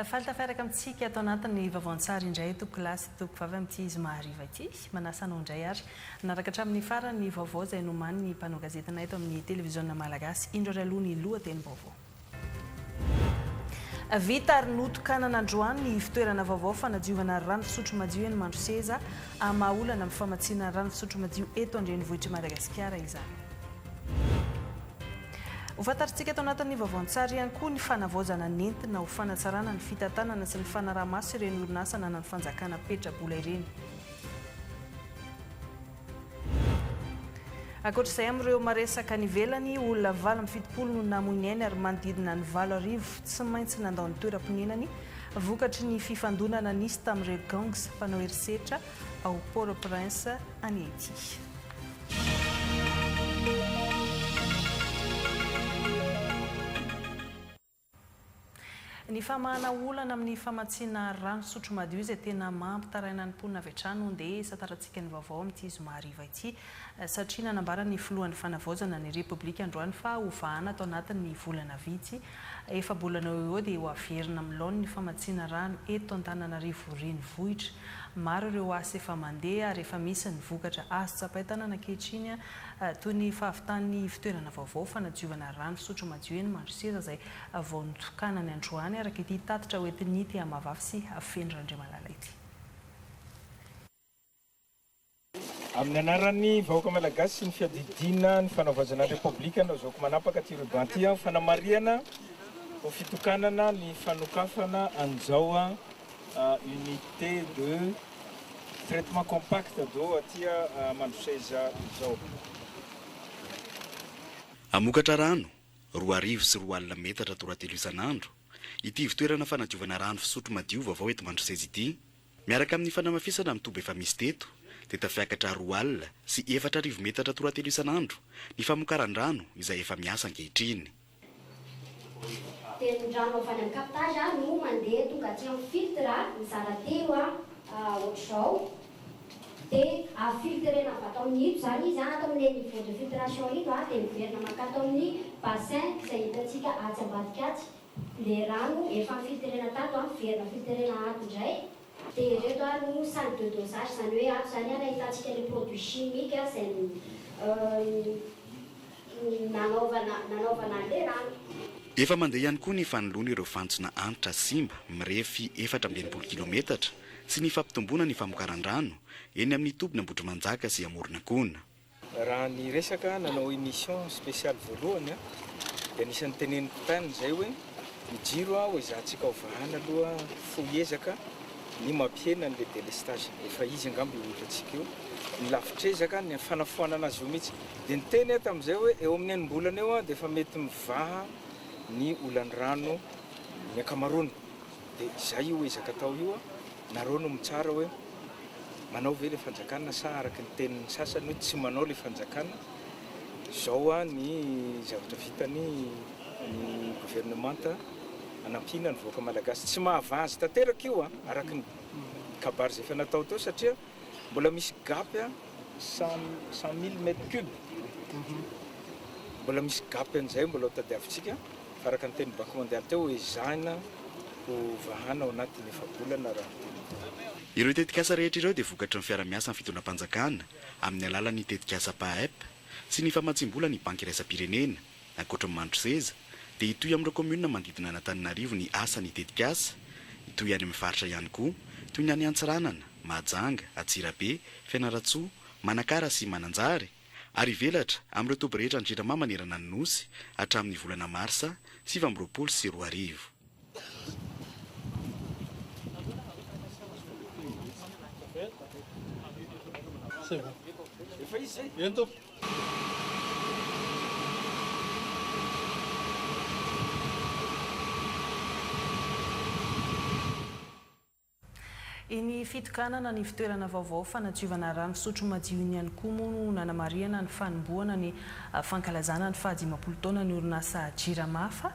Faly tafiaraka amintsika ato anatin'ny vaovao an-tsary indray tompokolahy sy tompokovavy amin'ity zoma hariva ity. Manasa anao indray ary hanaraka hatramin'ny farany ny vaovao izay nomanin'ny mpanao gazetinay eto amin'ny Televiziona Malagasy. Indro ary aloha ny lohatenim-baovao. Vita ary notokanana androany ny ivon-toerana vaovao fanadiovana rano fisotro madio eny Mandroseza. Hamaha olana amin'ny famatsiana rano fisotro madio eto an-drenivohitr'i Madagasikara izany. Ho fantatritsika ato anatin'ny vaovao an-tsary ihany koa ny fanavaozana nentina ho fanatsarana ny fitantanana sy ny fanaraha-maso ireny orinasa ananan'ny fanjakana petra-bola ireny. Ankoatra izay, amin'ireo maresaka any ivelany, olona 78 no namoy ny ainy ary manodidina ny 8000 tsy maintsy nandao ny toeram-ponenany vokatry ny fifandonana nisy tamin'ireo gangs mpanao herisetra ao Port-au-Prince any Haiti. Ny famahana olana amin'ny famatsiana rano fisotro madio izay tena mampitaraina ny mponina avy hatrany no ndeha hisantarantsika ny vaovao amin'ity zoma hariva ity satria nanambara ny filohan'ny fanavaozana ny Repoblika androany fa ho vahana ato anatin'ny volana vitsy efa-bolana eo ho eo dia ho averina amin'ny laoniny ny famatsiana rano eto Antananarivo renivohitra. Maro ireo asa efa mandeha ary efa misy ny vokatra azo tsapain-tanana ankehitriny toy ny fahavitan'ny ivon-toerana vaovao fanadiovana rano fisotro madio eny Mandroseza izay vao notokanany androany, araka ity tatitra hoentin'i Tiamavavy sy Feno Randriamalala ity. Amin'ny anaran'ny vahoaka Malagasy sy ny fiadidiana ny fanavaozana ny Repoblika no azahoako manapaka ity ruban ity aho fanamarihana ho fitokanana ny fanokafana an'izao unité de traitement compact d'eau aty Mandroseza izao. Hamokatra rano, 2002 metatra toratelo isan'andro, ity ivon-toerana fanadiovana rano fisotro madio vaovao eto Mandroseza ity. Miaraka amin'ny fanamafisana ny toby efa misy teto, dia tafiakatra 4002 metatra toratelo isan'andro ny famokaran-drano izay efa miasa ankehitriny. Dia ny rano avy any amin'ny captage no mandeha tonga aty amin'ny filtre, mizara telo ohatr'izao. Dia avy filtrena avy ato amin'ny ito izany izy, ato amin'ilay niveau de filtration ito, dia miverina mankato amin'ny bassin izay hitantsika atsy ambadika atsy. Ilay rano efa nifiltrena tato, miverina filtrena ato indray. Dia ireto ary no salle de dosage, izany hoe ato izany ahitantsika ilay produit chimique izay nanaovana nanaovana an'ilay rano. Efa mandeha ihany koa ny fanoloana ireo fantsona antitra simba mirefy 64 kilometatra sy ny fampitomboana ny famokaran-drano eny amin'ny tobin'Ambohitrimanjaka sy Amoronakona. Raha ny resaka nanao émission spéciale voalohany dia anisan'ny teneniko tany izay hoe ny jiro ho ezahantsika ho vahana aloha fohy ezaka ny mampihena an'ilay délestage efa izy angamba io olantsika io ny lavitr'ezaka ny fanafoanana azy io mihitsy dia niteny aho tamin'izay hoe eo amin'ny enim-bolana eo dia efa mety mivaha ny olan'ny rano ny ankamaroany dia izay io ezaka atao io Nareo no mitsara hoe manao ve le fanjakana sa araka ny tenin'ny sasany hoe tsy manao le fanjakana, zao a ny zavatra vitany ny gouvernemanta anampiana ny vahoaka malagasy, tsy mahavaha azy tanteraka io a araka ny kabary zay efa natao teo satria mbola misy gap a 100000 mètres cube mbola misy gap an'izay mbola ho tadiavintsika. Fa araka ny tenin'ny Banky Mondialy teo, ezahina ho vahana ao anatin'ny efa-bolana raha ny teniny teo. Ireo tetikasa rehetra ireo dia vokatry ny fiara-miasan'ny fitondram-panjakana amin'ny alalan'ny tetikasa PAEP sy ny famatsiam-bola ny Banky iraisam-pirenena. Ankoatry ny Mandroseza dia hitohy amin'ireo kaominina manodidina an'Antananarivo ny asan'ny tetikasa, hitohy any amin'ny faritra ihany koa toy ny any Antsiranana, Mahajanga, Antsirabe, Fianarantsoa, Manakara sy Mananjary, ary hivelatra amin'ireo toby rehetra ny Jirama manerana ny Nosy hatramin'ny volana marsa 2029. Iny fitokanana ny fitoerana vaovao fanadiovana rano fisotro madio iny ihany koa moa no nanamarihana ny fanombohana ny fankalazana ny fahadimampolo taona ny orinasa Jirama fa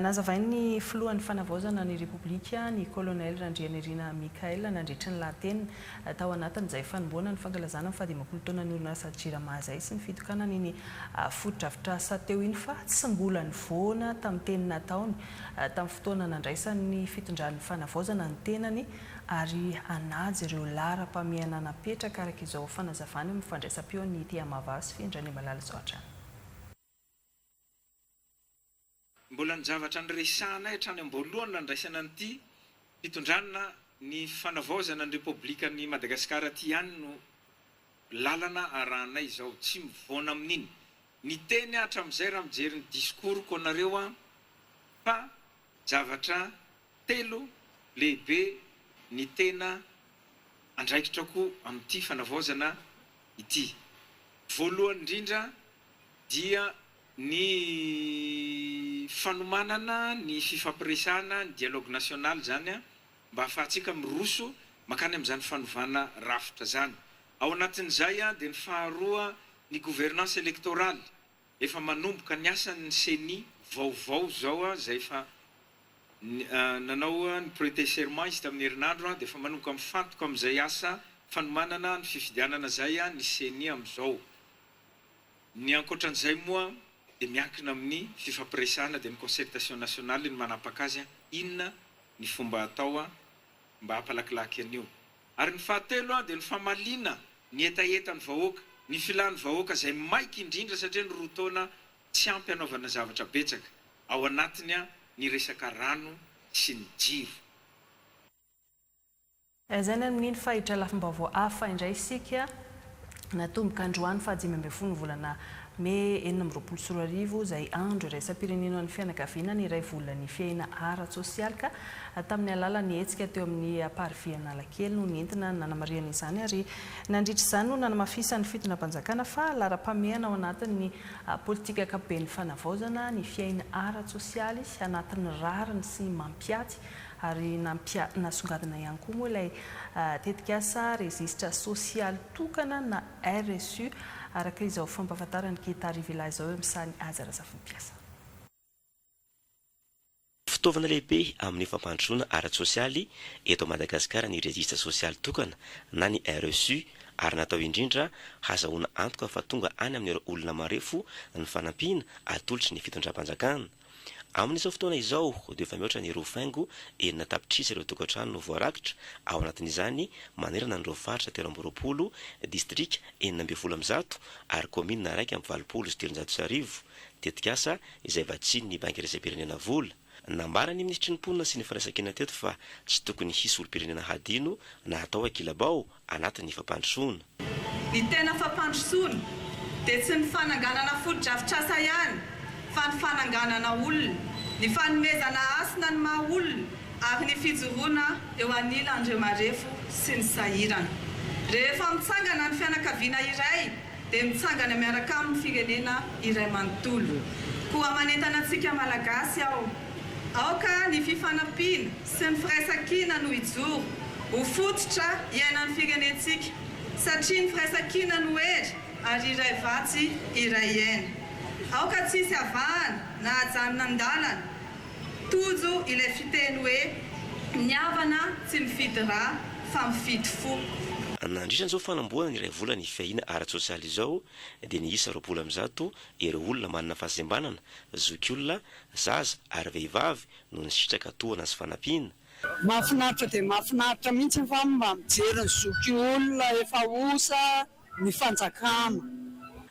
nazavain'ny filohan'ny fanavaozana ny Repoblika ny Kolonely Randrianirina Michael nandritry ny lahateniny tao anatin'izay fanombohana ny fankalazana ny fahadimampolo taona ny orinasa Jirama izay sy ny fitokanana iny fotodrafitrasa teo iny fa tsy mbola nivoana tamin'ny teny nataony tamin'ny fotoana nandraisan'ny fitondran'ny fanavaozana ny tenany ary hanaja ireo laharam-pahamehana napetraka araka izao fanazavany amin'ny fandraisam-peon'ny Iteamava sy Fendranimalala izao hatrany. Mbola ny zavatra niresahanay hatrany am-boalohany nandraisana an'ity fitondrana ny fanavaozana ny Repoblikan'i Madagasikara ity ihany no lalana arahanay izao, tsy mivoana amin'iny. Niteny aho hatramin'izay raha mijery ny discours-ko anareo aho fa zavatra telo lehibe ny tena andraikitrako amin'ity fanavaozana ity. Voalohany indrindra dia ny fanomanana ny fifampiresahana, ny dialogue national izany mba hahafahantsika miroso mankany amin'izany fanovana rafitra izany. Ao anatin'izay dia ny faharoa ny gouvernance électorale, efa manomboka ny asany ny ceni vaovao izao izay efa nanao ny prêter serment izy tamin'ny herinandro dia efa manomboka mifantoka amin'izay asa fanomanana ny fifidianana izay ny ceni amin'izao. Ny ankoatran'izay moa dia miankina amin'ny fifampiresahana dia ny concertation nationale no manapaka azy inona ny fomba atao mba hampalakilaky an'io. Ary ny fahatelo dia ny famaliana ny hetahetan'ny vahoaka, ny filan'ny vahoaka izay maika indrindra satria ny roa taona tsy ampy hanaovana zavatra betsaka, ao anatiny ny resaka rano sy ny jiro. Izay ny amin'iny fa hiditra lafim-baovao hafa indray isika. Natomboka androany faha 15 ny volana Mey 2026 izay andro iraisam-pirenena ho an'ny fianakaviana ny iray volan'ny fiahiana ara-tsosialy ka tamin'ny alalan'ny hetsika teo amin'ny Parvis Analakely no nentina nanamarihana izany ary nandritra izany no nanamafisan'ny fitondram-panjakana fa laharam-pahamehana ao anatin'ny politika ankapoben'ny fanavaozana ny fiahiana ara-tsosialy anatin'ny rariny sy mampiaty ary nasongadina ihany koa moa ilay tetikasa rejistra sosialy tokana na RSU araka izao fampahafantaran'i Gita Rivila izao eo amin'ny sahan'i Haja Razafimpiasa. Fitaovana lehibe amin'ny fampandrosoana ara-tsosialy eto Madagasikara ny rejistra sosialy tokana na ny RSU ary natao indrindra hazahoana antoka fa tonga any amin'ireo olona marefo ny fanampiana atolotry ny fitondram-panjakana. Amin'izao fotoana izao dia efa mihoatra ny roa faingo enina tapitrisa ireo tokantrano no voarakitra ao anatin'izany manerana an'ireo faritra 23, distrika 116 ary kaominina 1381. Tetikasa izay vatsian'ny Banky Iraisam-pirenena vola. Nambaran'ny minisitry ny Mponina sy ny Firaisankina teto fa tsy tokony hisy olom-pirenena hadino na hatao ankilabao anatin'ny fampandrosoana. Ny tena fampandrosoana dia tsy ny fananganana fotodrafitrasa ihany fa ny fananganana olona, ny fanomezana hasina ny maha olona ary ny fijoroana eo anilan'ireo marefo sy ny sahirana. Rehefa mitsangana ny fianakaviana iray dia mitsangana miaraka aminy firenena iray manontolo. Koa manentana antsika Malagasy aho, aoka ny fifanampiana sy ny firaisankina no hijoro ho fototra iainan'ny firenentsika satria ny firaisankina no hery ary iray vatsy iray aina. Aoka tsy hisy avahana na hajanona an-dalana. Tojo ilay fiteny hoe ny havana tsy mifidy rà fa mifidy fo. Nandritra izao fanombohana ny iray volan'ny fiahiana ara-tsosialy izao dia niisa 120 ireo olona manana fahasembanana, zokiolona, zaza ary vehivavy no nisitraka tohana sy fanampiana. Mahafinaritra dia mahafinaritra mihitsy fa mba mijery ny zokiolona efa osa ny fanjakana.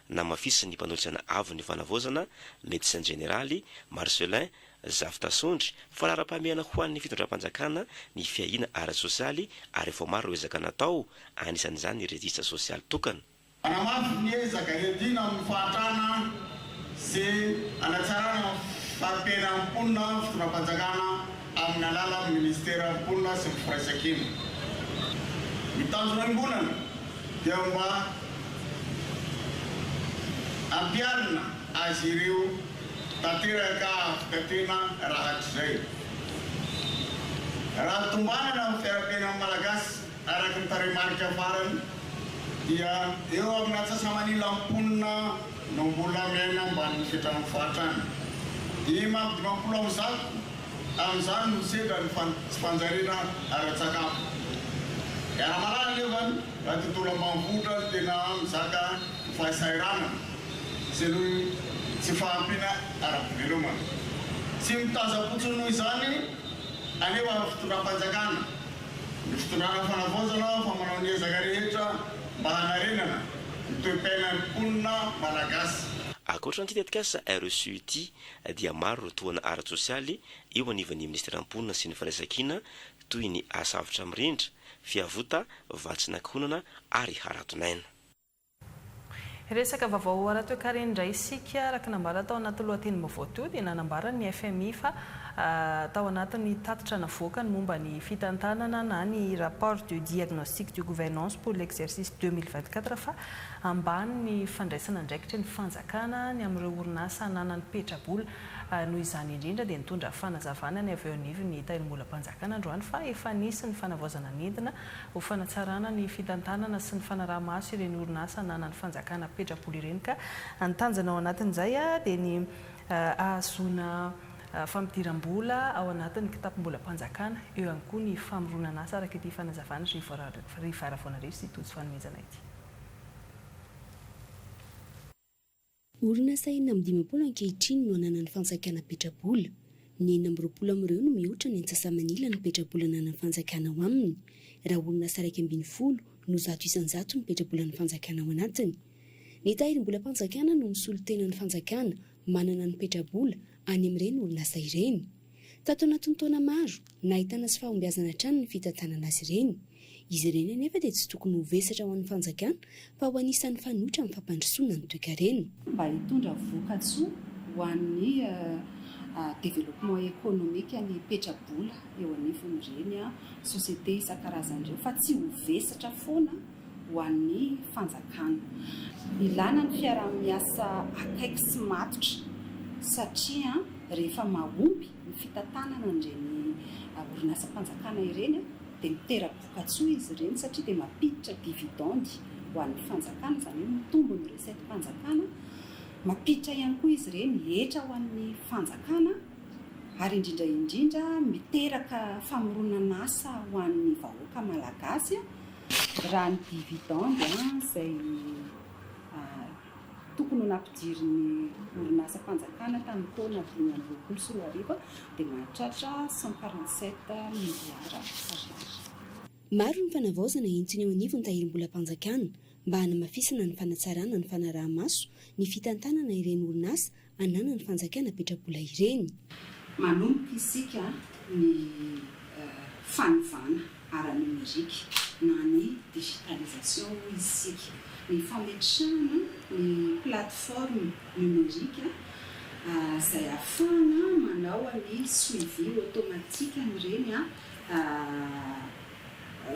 Namafisin'ny mpanolotsaina avon'ny fanavaozana, Medecin Jeneraly, Marcellin Zafitasondry, fa laharam-pahamehana ho an'ny fitondram-panjakana ny fiahiana ara-tsosialy ary efa maro ireo ezaka natao, anisan'izany ny rejistra sosialy tokana. Manamafy ny ezaka hiadiana amin'ny fahantrana sy hanatsarana ny fari-piainan'ny mponina ny fitondram-panjakana amin'ny alalan'ny Minisiteran'ny Mponina sy ny Firaisankina. Ny tanjona iombonana dia mba hampiharina azy ireo tanteraka hahavita tena rahatrizay. Raha tombanana amin'ny fiaram-piainan'ny Malagasy. Araka ny tarehimarika farany dia eo amin'ny antsasa-manilan'ny mponina no mbola miaina ambanin'ny fetran'ny fahantrana. 155 amin'izany no misedra ny tsy fanjariana ara-tsakafo. Miara-malala anefa raha tontolo ambanivohitra no tena mizaka ny fahasahiranana sy ny tsy fahampiana ara-pivelomana. Tsy mitazam-potsiny noho izany anefa ny fitondram-panjakana. Ny fitondrana fanavaozana fa manao ny ezaka rehetra mba hanarenana ny toe-piainan'ny mponina malagasy. Ankoatra an'ity tetikasa RSU ity dia maro ireo tohana ara-tsosialy eo anivon'ny minisiteran'ny mponina sy ny firaisankina toy ny asa avotra mirindra, fiavota, vatsin'ankohonana ary haraton'aina. Resaka vaovao ara-toekarena indray isika. Araka ny nambara tao anaty lohatenim-baovao teo dia nanambara ny fmi fa tao anatin'ny tatitra navoakany momba ny fitantanana na ny rapport de diagnostic de gouvernance pour l'exercice 2024 fa ambany ny fandraisana andraikitry ny fanjakana ny amin'ireo orinasa ananany petrabola. Noho izany indrindra dia nitondra fanazavana ny avy eo anivon'ny Tahirimbolam-panjakana androany fa efa nisy ny fanavaozana nentina ho fanatsarana ny fitantanana sy ny fanaraha-maso ireny orinasa ananan'ny fanjakana petrabola ireny ka ny tanjona ao anatin'izay dia ny ahazoana fampidiram-bola ao anatin'ny kitapom-bolam-panjakana, eo ihany koa ny famoronan'asa araka ity fanazavan'i Rivo Ravoanarivo sy Tojo Fanomezana ity. Orinasa 56 ankehitriny no ananan'ny fanjakana petrabola. Ny 26 amin'ireo no mihoatra ny antsasa-manila ny petrabola ananan'ny fanjakana ao aminy, raha orinasa 11 no 100% ny petrabolan'ny fanjakana ao anatiny. Ny tahirim-bolam-panjakana no misolo tena ny fanjakana manana ny petrabola any amin'ireny orinasa ireny. Tato anatin'ny taona maro, nahitana tsy fahombiazana hatrany ny fitantanana azy ireny. Izy ireny anefa dia tsy tokony ho vesatra ho an'ny fanjakana fa ho anisan'ny fanoitra amin'ny fampandrosoana ny toekarena. Mba hitondra vokatsoa ho an'ny développement économique ny petrabola eo anivon'ireny société isan-karazany ireo fa tsy ho vesatra foana ho an'ny fanjakana. Ilana ny fiaraha-miasa akaiky sy matotra satria rehefa mahomby ny fitantanana an'ireny orinasam-panjakana ireny dia mitera-bokatsoa izy ireny satria dia mampiditra dividende ho an'ny fanjakana, izany hoe mitombo ny recette-mpanjakana, mampiditra ihany koa izy ireny hetra ho an'ny fanjakana ary indrindra indrindra miteraka famoronan'asa ho an'ny vahoaka malagasy. Raha ny dividende izay tokony ho nampidirin'ny orinasam-panjakana tamin'ny taona 2025 dia mahatratra 147 milliards ariary. Maro ny fanavaozana entina eo anivon'ny tahirim-bolam-panjakana mba hanamafisana ny fanatsarana ny fanaraha-maso ny fitantanana ireny orinasa ananan'ny fanjakana petrabola ireny. Manomboka isika ny fanovana ara-nomerika na ny digitalisation hoy isika, ny fametrahana ny plateforme numérique izay ahafahana manao ny suivi automatique an'ireny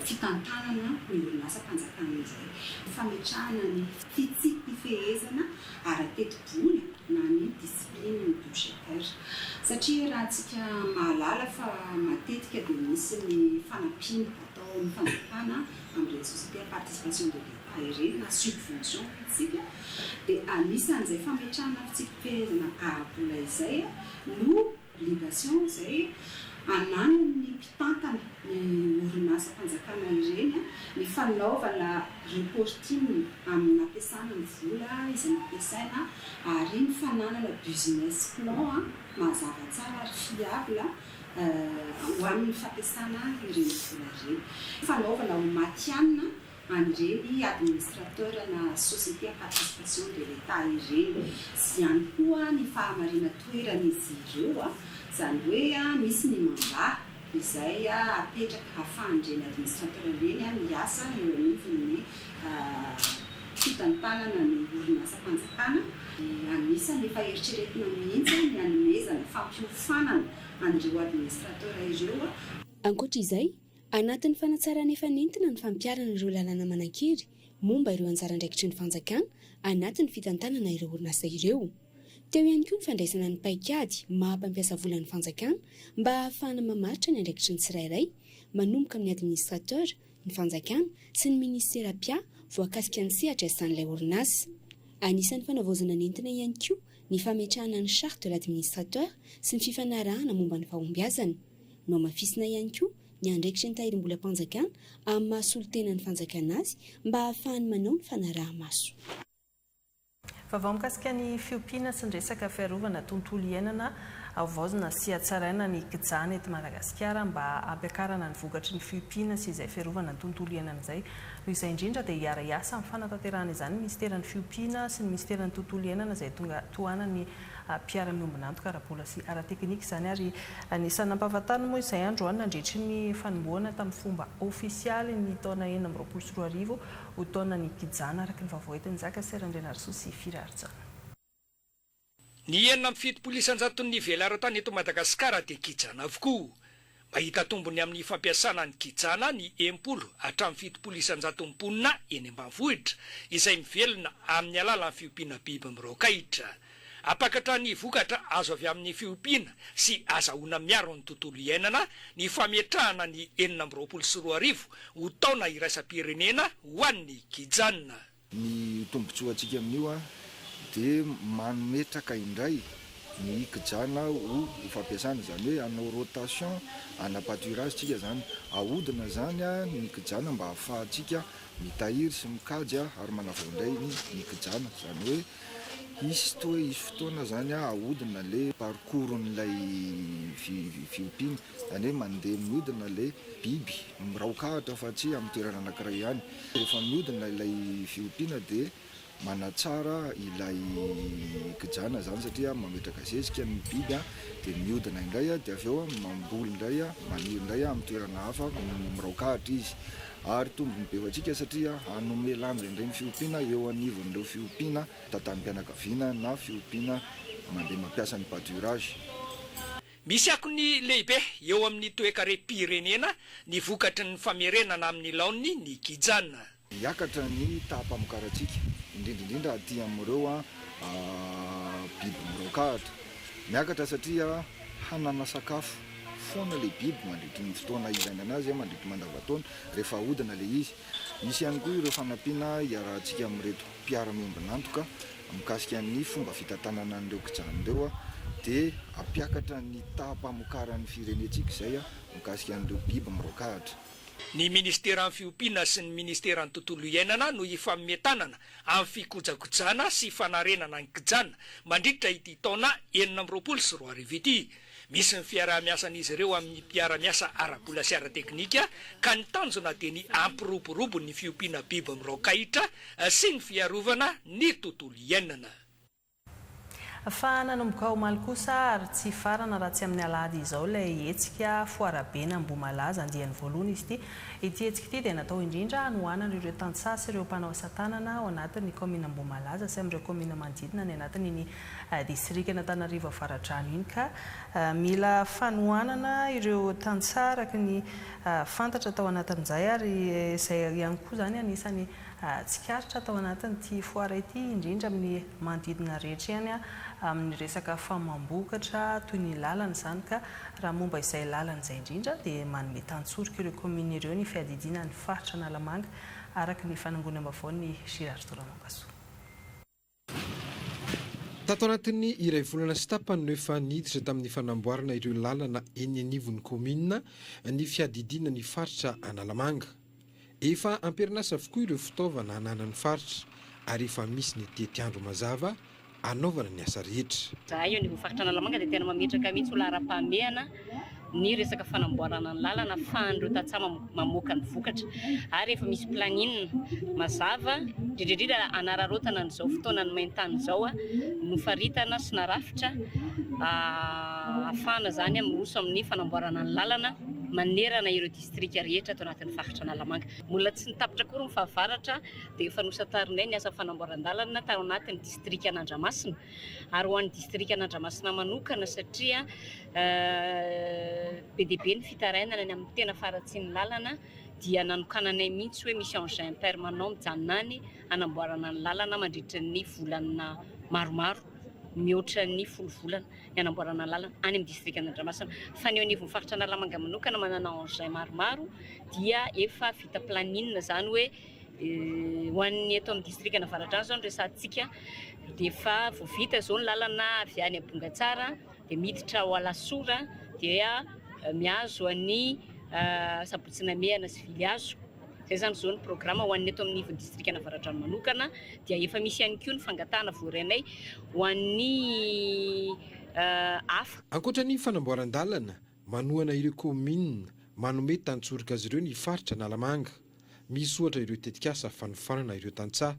fitantanana ny orinasam-panjakana izay, fametrahana ny fitsipi-pifehezana ara-tetibola na ny discipline budgétaire satria raha antsika mahalala fa matetika dia misy ny fanampiana ataon'ny fanjakana amin'ireny société à participation de l'Etat ireny na subvention hoy isika dia anisan'izay fametrahana fitsipi-pifehezana ara-bola izay no Obligation izay ananan'ny mpitantana ny orinasam-panjakana ireny ny fanaovana reporting amin'ny nampiasana ny vola izay nampiasaina ary ny fananana business plan mazava tsara ary fiable ho amin'ny fampiasana ireny vola ireny. Fanaovana ho matihanina an'ireny administrateur na société à participation de l'Etat ireny sy ihany koa ny fahamarinan-toeran'izy ireo, izany hoe misy ny mandat izay apetraka hahafahan'ireny administrateur ireny miasa eo anivon'ny fitantanana ny orinasam-panjakana. Anisan'ny efa eritreretina mihitsy ny hanomezana fampiofanana an'ireo administrateur ireo. Ankoatra izay, Anatin'ny fanatsarana efa nentina ny fampiharana ireo lalàna manan-kery momba ireo anjara andraikitry ny fanjakana anatin'ny fitantanana ireo orinasa ireo. Teo ihany koa ny fandraisana ny paikady maha mpampiasa vola ny fanjakana mba hahafahana mamaritra ny andraikitry ny tsirairay manomboka amin'ny administrateur. ny fanjakana sy ny minisitera mpiahy voakasika ny sehatra iasan'ilay orinasa. Anisan'ny fanavaozana nentina ihany koa ny fametrahana ny charte de l'administrateur sy ny fifanarahana momba ny fahombiazana. Nohamafisina ihany koa ny andraikitry ny Tahirimbolam-panjakana amin'ny maha solontenan'ny fanjakana azy mba hahafahany manao ny fanaraha-maso. Vaovao mikasika ny fiompiana sy ny resaka fiarovana tontolo iainana, Havaozina sy hatsaraina ny kijana eto Madagasikara mba hampiakarana ny vokatry ny fiompiana sy izay fiarovana ny tontolo iainana izay. Noho izay indrindra dia hiara-hiasa amin'ny fanatanterahana izany ny minisiteran'ny Fiompiana sy ny minisiteran'ny Tontolo iainana izay tonga tohanan'ny mpiara-miombon'antoka ara-bola sy ara-teknika izany ary anisan'ny nampahafantarina moa izay androany nandritry ny fanombohana tamin'ny fomba ofisialy ny taona 2026 ho taonan'ny kijana araka ny vaovao entin'i Njaka sy Randrianarisoa sy Firarijaona. Ny 76 isan-jaton'ny velaran-tany eto Madagasikara dia kijana avokoa. Mahita tombony amin'ny fampiasana ny kijana ny 60 hatramin'ny 70 isan-jaton'ny mponina eny ambanivohitra, izay mivelona amin'ny alalan'ny fiompiana biby miraokahitra. Hampakatra ny vokatra azo avy amin'ny fiompiana sy azahoana miaro ny tontolo iainana ny fametrahana ny 2026 ho taona iraisam-pirenena ho an'ny kijana. Ny tombotsoantsika amin'io dia mametraka indray ny kijana ho fampiasana, izany hoe hanao rotation ana pâturage tsika izany, ahodina izany ny kijana mba hahafahantsika mitahiry sy mikajy ary manavao indray ny kijana, izany hoe hisy toa hisy fotoana izany ahodina ilay parcours-n'ilay fiompiana, izany hoe mandeha mihodina ilay biby miraokahatra fa tsy amin'ny toerana anankiray ihany. Rehefa mihodina ilay fiompiana dia manatsara ilay kijana izany satria mametraka zezika ny biby dia mihodina indray dia avy eo mamboly indray, maniry indray amin'ny toerana hafa miraokahatra izy. Ary tombony be ho antsika satria hanome lanja indray ny fiompiana eo anivon'ireo fiompiana tantanim-pianakaviana na fiompiana mandeha mampiasa ny pâturage. Misy akony lehibe eo amin'ny toekarem-pirenena ny vokatry ny famerenana amin'ny laoniny ny kijana. Hiakatra ny taham-pamokarantsika, indrindra indrindra aty amin'ireo biby miraokahatra. Miakatra satria hanana sakafo foana ilay biby mandritry ny fotoana ilaina anazy, mandritry ny mandavantaona, rehefa ahodina ilay izy. Hisy ihany koa ireo fanampiana iarahantsika amin'ireto mpiara-miombon'antoka mikasika ny fomba fitantanana an'ireo kijana ireo dia hampiakatra ny taham-pamokaran'ny firenentsika izay mikasika an'ireo biby miraokahatra. Ny Ministeran'ny Fiompiana sy ny Ministeran'ny Tontolo Iainana no hifanome tanana amin'ny fikojakojana sy fanarenana ny kijana mandritra ity taona 2026 ity. Misy ny fiaraha-miasan'izy ireo amin'ny mpiara-miasa ara-bola sy ara-teknika ka ny tanjona dia ny hampiroborobo ny fiompiana biby miraokahitra sy ny fiarovana ny tontolo iainana. Fa nanomboka omaly kosa ary tsy hifarana raha tsy amin'ny alahady izao ilay hetsika Foaraben'Ambohimalaza andiany voalohany izy ity. Ity hetsika ity dia natao indrindra hanohanana ireo tantsaha sy ireo mpanao asa tanana ao anatin'ny kaominina Ambohimalaza sy amin'ireo kaominina manodidina any anatin'iny distrikan'Antananarivo Avaradrano iny ka mila fanohanana ireo tantsaha araka ny fantatra tao anatin'izay ary izay ihany koa izany anisan'ny tsikaritra tao anatin'ity foara ity indrindra amin'ny manodidina rehetra ihany amin'ny resaka famoaham-bokatra toy ny lalana izany ka raha momba izay lalana izay indrindra dia manome tantsoroka ireo kaominina ireo ny fiadidiana ny faritra Analamanga araka ny fanangonam-baovaon'i Girard Ramambasoa. Tato anatin'ny iray volana sy tapany no efa niditra tamin'ny fanamboarana ireo lalana eny anivon'ny kaominina ny fiadidiana ny faritra Analamanga. Efa am-perinasa avokoa ireo fitaovana ananan'ny faritra ary efa misy ny tetiandro mazava hanaovana ny asa rehetra. Izahay eo anivon'ny faritra Analamanga dia tena mametraka mihitsy ho laharam-pahamehana ny resaka fanamboarana ny lalana ahafahan'ireo tantsaha mamoaka ny vokatra ary efa misy planning mazava indrindra indrindra hanararaotana an'izao fotoanan'ny main-tany izao nofaritana sy narafitra ahafahana izany miroso amin'ny fanamboarana ny lalana manerana ireo distrika rehetra ato anatin'ny faritra Analamanga. Mbola tsy nitapitra akory ny fahavaratra dia efa nosantarinay ny asa fanamboaran-dalana tao anatin'ny distrikan'Andramasina ary ho an'ny distrikan'Andramasina manokana satria be dia be ny fitarainana ny amin'ny tena faharatsian'ny lalana dia nanokananay mihitsy hoe misy engin permanent mijanona any hanamboarana ny lalana mandritra ny volana maromaro. mihoatra ny folo volana ny hanamboarana ny lalana any amin'ny distrikan'Andramasina. Fa ny eo anivon'ny faritra Analamanga manokana manana engin maromaro dia efa vita planning izany hoe ho an'ny eto amin'ny distrikan'Avaradrano izao no resahantsika dia efa vao vita izao ny lalana avy any Bongatsara dia miditra ao Alasora dia mihazo an'i Sabotsy Namehana sy Vilihazo. Izay izany izao ny programa ho an'ny eto amin'ny ivon'ny distrikan'Avaradrano manokana dia efa misy ihany koa ny fangatahana voarainay ho an'ny hafa. Ankoatra ny fanamboaran-dalana, manohana ireo kaominina manome tantsoroka azy ireo ny faritra Analamanga. Misy ohatra ireo tetikasa fanofanana ireo tantsaha.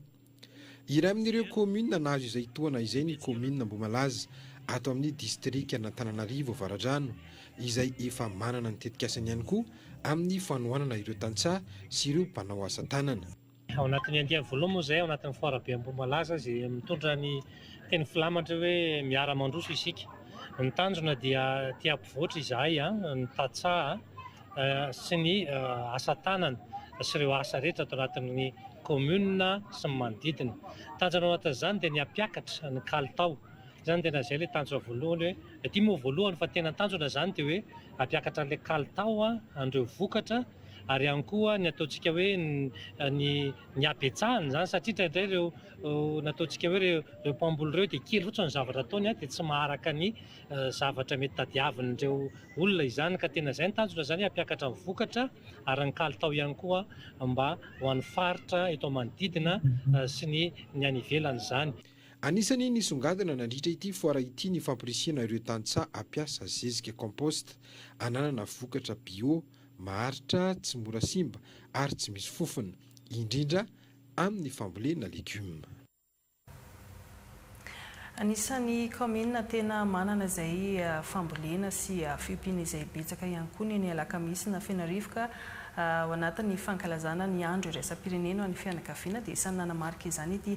Iray amin'ireo kaominina nahazo izay tohana izay ny kaominina Ambohimalaza ato amin'ny distrikan'Antananarivo Avaradrano, izay efa manana ny tetikasany ihany koa amin'ny fanohanana ireo tantsaha sy ireo mpanao asa tanana. Ao anatin'ny andiany voalohany moa izay ao anatin'ny foire be Ambohimalaza izay mitondra ny teny filamatra hoe miara mandroso isika. Ny tanjona dia te hampivoatra izahay ny tantsaha sy ny asa tanana sy ireo asa rehetra ato anatin'ny commune sy ny manodidina. Tanjona ao anatin'izany dia ny hampiakatra ny kalitao. Izany tena izay ilay tanjona voalohany hoe, ity moa voalohany fa tena tanjona izany dia hoe hampiakatra an'ilay kalitao an'ireo vokatra ary ihany koa ny ataontsika hoe ny ny habetsahany izany satria indraindray ireo ny ataontsika hoe ireo ireo mpamboly ireo dia kely fotsiny ny zavatra ataony dia tsy maharaka ny zavatra mety tadiavin'ireo olona izany ka tena izay ny tanjona izany hampiakatra ny vokatra ary ny kalitao ihany koa mba ho an'ny faritra eto manodidina sy ny ny any ivelany izany. Anisan'ny nisongadina nandritra ity foara ity ny fampirisihana ireo tantsaha hampiasa zezika compost ananana vokatra bio, maharitra, tsy mora simba ary tsy misy fofona, indrindra amin'ny fambolena legioma. Anisan'ny kaominina tena manana izay fambolena sy fiompiana izay betsaka ihany koa ny eny Alakamisy na Fenarivo ka ao anatin'ny fankalazana ny andro iraisam-pirenena ho an'ny fianakaviana dia isan'ny nanamarika izany ity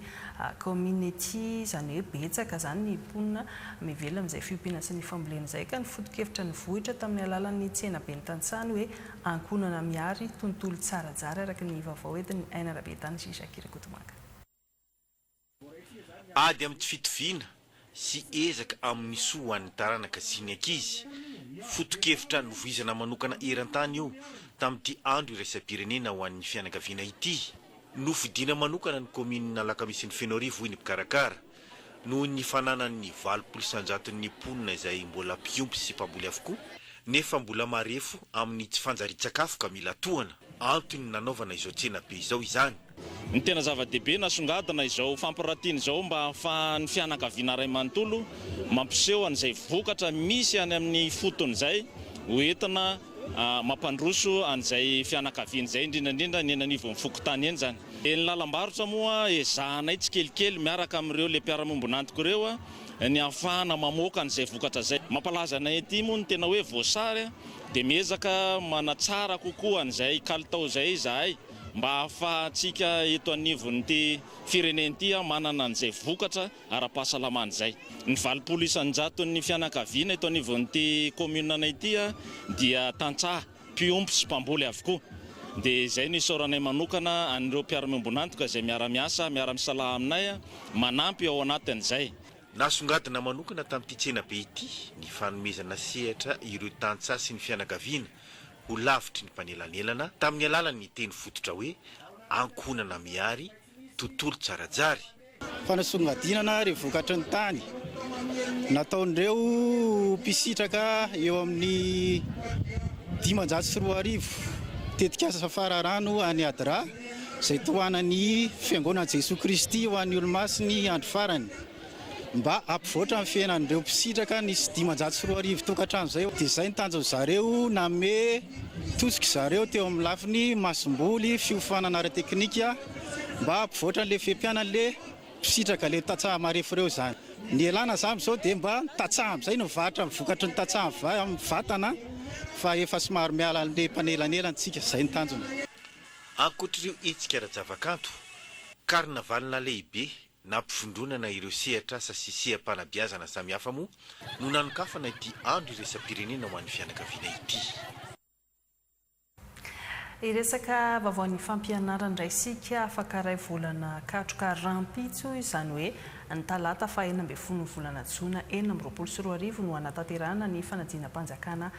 kaominina ity, izany hoe betsaka izany ny mponina mivelona amin'izay fiompiana sy ny fambolena izay ka ny foto-kevitra nivohitra tamin'ny alalan'ny tsenaben'ny tantsaha ny hoe ankohonana mihary tontolo tsara jary araka ny vaovao entin'i Aina Rabetany sy Jacques Rakotomanga. Ady amin'ny tsy fitoviana sy ezaka amin'ny soa ho an'ny taranaka sy ny ankizy. Foto-kevitra novoizana manokana eran-tany io tamin'ity andro iraisam-pirenena ho an'ny fianakaviana ity. Nofidiana manokana ny kaominina Alakamisin'i Fenoarivo hoy ny mpikarakara, noho ny fananany 80 isan-jaton'ny mponina izay mbola mpiompy sy mpamboly avokoa, nefa mbola marefo amin'ny tsy fanjarian-tsakafo ka mila tohana. Antony nanaovana izao tsenabe izao izany. Ny tena zava-dehibe, nasongadina izao fampiratiana izao mba hahafahan'ny fianakaviana iray manontolo mampiseho an'izay vokatra misy any amin'ny ifotony izay ho entina mampandroso an'izay fianakaviana izay, indrindra indrindra ny eny anivon'ny fokontany eny izany. Ny lalam-barotra moa ezahanay tsikelikely miaraka amin'ireo le mpiara-miombon'antoka ireo ny hahafahana mamoaka an'izay vokatra izay. Mampalaza anay aty moa ny tena hoe voasary dia miezaka manatsara kokoa an'izay kalitao izay izahay. Mba hahafahantsika eto anivon'ity firenena ity manana an'izay vokatra ara-pahasalamana izay. Ny 80 isan-jaton'ny fianakaviana eto anivon'ity kaominina ity dia tantsaha, mpiompy sy mpamboly avokoa. Dia izay no isaoranay manokana an'ireo mpiara-miombon'antoka izay miara-miasa, miara-misalahy aminay, manampy ao anatin'izay. Nasongadina manokana tamin'ity tsenabe ity ny fanomezana sehatra ireo tantsaha sy ny fianakaviana ho lavitry ny mpanelanelana tamin'ny alalan'ny teny fototra hoe ankohonana mihary, tontolo tsara jary. Fanasongadinana ireo vokatry ny tany nataon'ireo mpisitraka eo amin'ny 2500 tetikasa fararano any Adra izay tohanan'ny Fiangonan'i Jesoa Kristy ho an'ny Olomasin'ny Andro Farany. Mba hampivoatra ny fiainan'ireo mpisitraka nisy 2500 tokantrano izay dia izay ny tanjon'ny zareo nanome tosika zareo teo amin'ny lafiny masomboly, fiofanana ara-teknika mba hampivoatra an'ilay fiaimpianan'ilay mpisitraka ilay tantsaha marefo ireo izany. Ny ialana izany amin'izao dia mba ny tantsaha amin'izay no mivarotra ny vokatry ny tantsaha mivantana fa efa somary miala an'ilay mpanelanelana isika, izay ny tanjona. Ankoatr'ireo hetsika ara-javakanto, karnavalina lehibe Nampivondronana ireo sehatr'asa sy seha-panabeazana samihafa moa no nanokafana ity andro iraisam-pirenena ho an'ny fianakaviana ity. Hiresaka vaovaon'ny fampianarana indray isika afaka iray volana katroka rahampitso, izany hoe ny talata faha 16 ny volana jona 2026 no hanatanterahana ny fanadinam-panjakana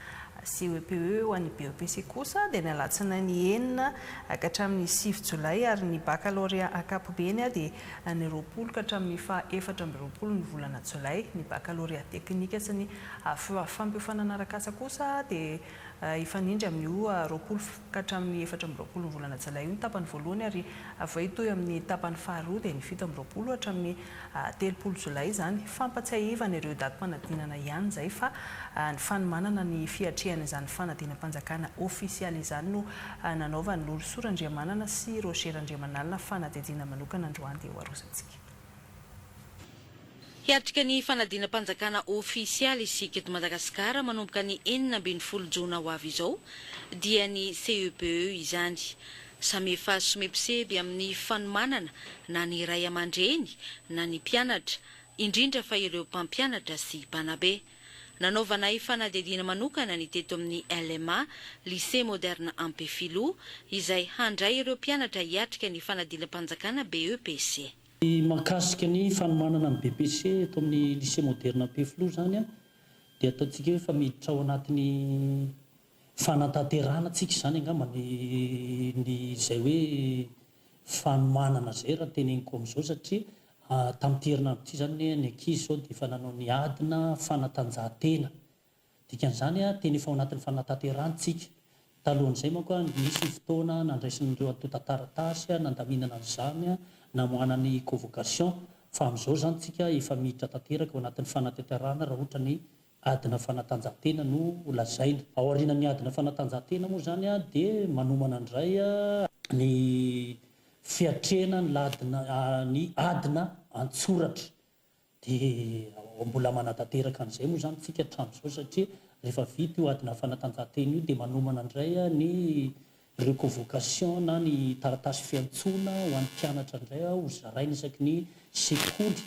CEPE. Ho an'ny BEPC kosa dia ny alatsinainy 6 ka hatramin'ny 9 jolay ary ny bakalorea ankapobeny dia ny 20 ka hatramin'ny faha 24 ny volana jolay. Ny bakalorea teknika sy ny fampiofanana arak'asa kosa dia Hifanindry amin'io 20 ka hatramin'ny 24 ny volana jolay io ny tapany voalohany ary avy eo hitohy amin'ny tapany faharoa dia ny 27 hatramin'ny 30 jolay izany. Fampatsiahivana ireo datim-panadinana ihany izay fa ny fanomanana ny fiatrehana izany fanadinam-panjakana ofisialy izany no nanaovan'i Lolosoa Randriamanana sy Roger Randriamanalina fanadihadiana manokana androany dia ho arosantsika. Hiatrika ny fanadinam-panjakana ofisialy isika eto Madagasikara manomboka ny 16 jona ho avy izao, dia ny CEPE izany. Samy efa somebiseby amin'ny fanomanana na ny ray aman-dreny na ny mpianatra, indrindra fa ireo mpampianatra sy mpanabe. Nanaovanay fanadihadiana manokana ny teto amin'ny LMA, Lycée Moderne Ampefiloha, izay handray ireo mpianatra hiatrika ny fanadinam-panjakana BEPC. Ny mahakasika ny fanomanana ny BEPC eto amin'ny Lycée Moderne Ampefiloha izany dia ataontsika hoe efa miditra ao anatin'ny fanatanterahana tsika izany angamba ny ny izay hoe fanomanana izay raha teneniko amin'izao satria tamin'ity herinandro ity izany ny ankizy izao dia efa nanao ny adina fanatanjahantena. Dikan'izany, tena efa ao anatin'ny fanatanterahana isika. Talohan'izay manko, nisy ny fotoana nandraisin'ireo antontan-taratasy, nandaminana an'izany, namoahana ny convocation, fa amin'izao izany isika efa miditra tanteraka ao anatin'ny fanatanterahana raha ohatra ny adina fanatanjahantena no lazaina. Ao aorianan'ny adina fanatanjahantena moa izany dia manomana indray ny fiatrehana ny ladina ny adina an-tsoratra. Dia mbola manatanteraka an'izay moa izany tsika hatramin'izao satria rehefa vita io adina fanatanjahantena io dia manomana indray ny ireo convocation na ny taratasy fiantsoana ho an'ny mpianatra indray ho zaraina isaky ny sekoly